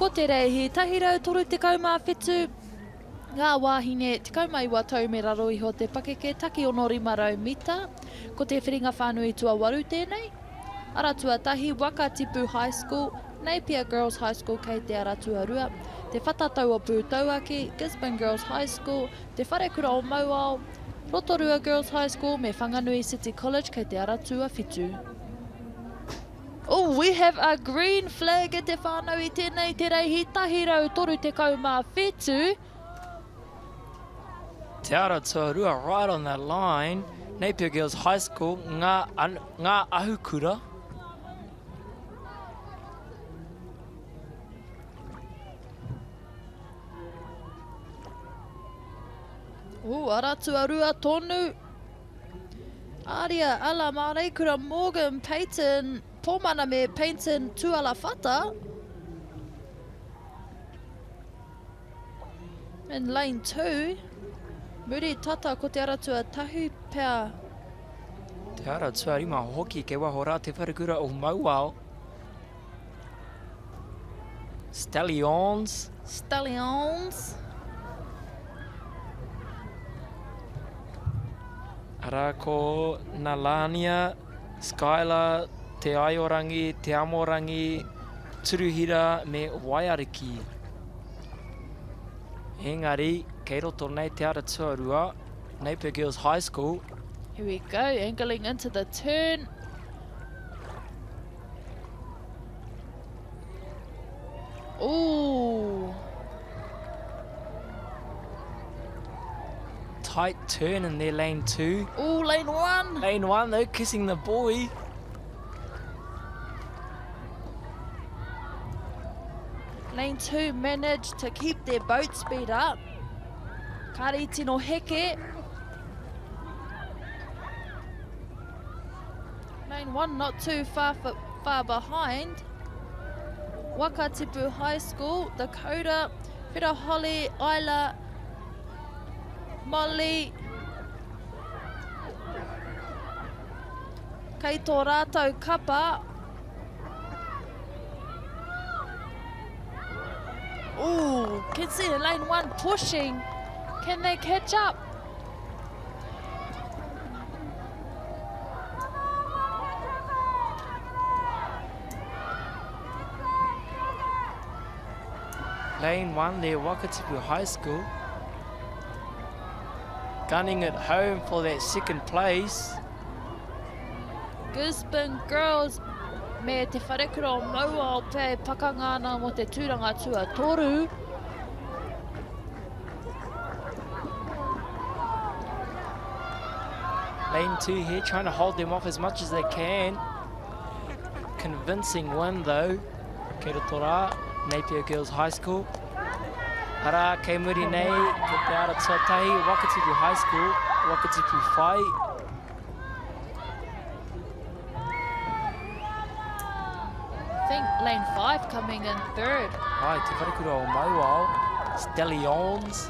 Ko te reihi 137 ngā wāhine 19 tau me raro iho te pakeke taki 500 mita. Ko te whiringa whānui tuawaru tēnei. Ara tuatahi, Wakatipu High School, Napier Girls High School kei te ara tuarua, Te Whatatau o Pūtauaki, Gisborne Girls High School, Te Wharekura o Mauao, Rotorua Girls High School me Whanganui City College kei te ara tuawhitu. Oh, we have a green flag e te whānau i tēnei te reihi 137. Te ara tuarua right on that line. Napier Girls High School, ngā, an, ngā ahukura. Ooh, ara tuarua tonu. Aria, Ala, Māreikura, Morgan, Peyton, Pōmana me Peyton Tualawhata. In lane 2, muri tata ko te ara tuatahi pea. Te ara tuarima hoki kei waho rā te wharekura o Mauao. Stallions. Stallions. Arā ko Nalania, Skylar, Te Aiorangi, Te Amorangi, Turuhira me Waiariki. Engari, kei roto nei te ara tuarua, Napier Girls High School. Here we go, angling into the turn. Ooh. Tight turn in their lane two. Ooh, lane one. Lane one, though, kissing the buoy. Lane 2 managed to keep their boat speed up. Kāre tino heke. Lane 1 not too far, far behind. Wakatipu High School, Dakota, Whira Holly, Isla, Molly. Kei tō rātou kapa. Ooh, can see lane 1 pushing. Can they catch up? Lane 1 there, Wakatipu High School. Gunning it home for that second place. Gisborne Girls me Te Wharekura o Mauao pea e pakanga ana mō te tūranga tuatoru. Lane 2 here trying to hold them off as much as they can. Convincing win though. Kei roto rā, Napier Girls High School. Arā, kei muri nei, ko te ara tuatahi, Wakatipu High School, Wakatipu Whai. I think lane 5 coming in third. Ai, te wharekura o Mauao, Stallions.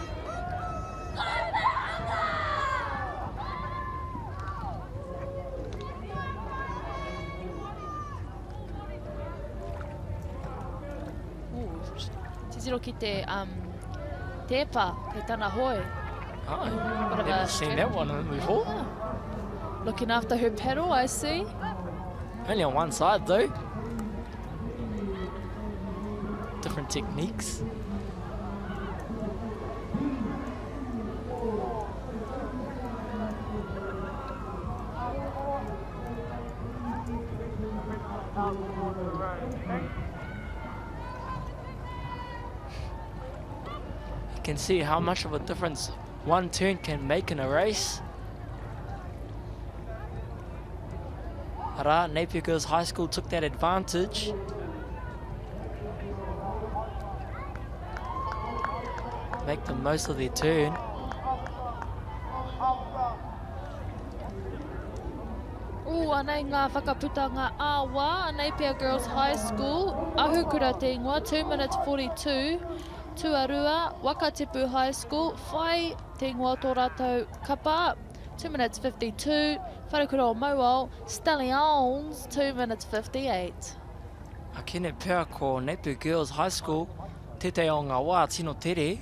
Titiro ki te um, tēpa kei tana hoe. Oh, never seen that one before. Yeah. Looking after her paddle, I see. Only on one side though. Different techniques. You can see how much of a difference one turn can make in a race. Arā, Napier Girls High School took that advantage. Make the most of their turn. Ooh, anei ngā whakaputanga ā-wā, Napier Girls High School, Ahukura te ingoa, 2 minutes 42, tuarua, Wakatipu High School, Whai te ingoa o tō rātou kapa, 2 minutes 52, Wharekura o Mauao, Stallions, 2 minutes 58. Akene pea ko Napier Girls High School. Tētehi o ngā wā tino tere.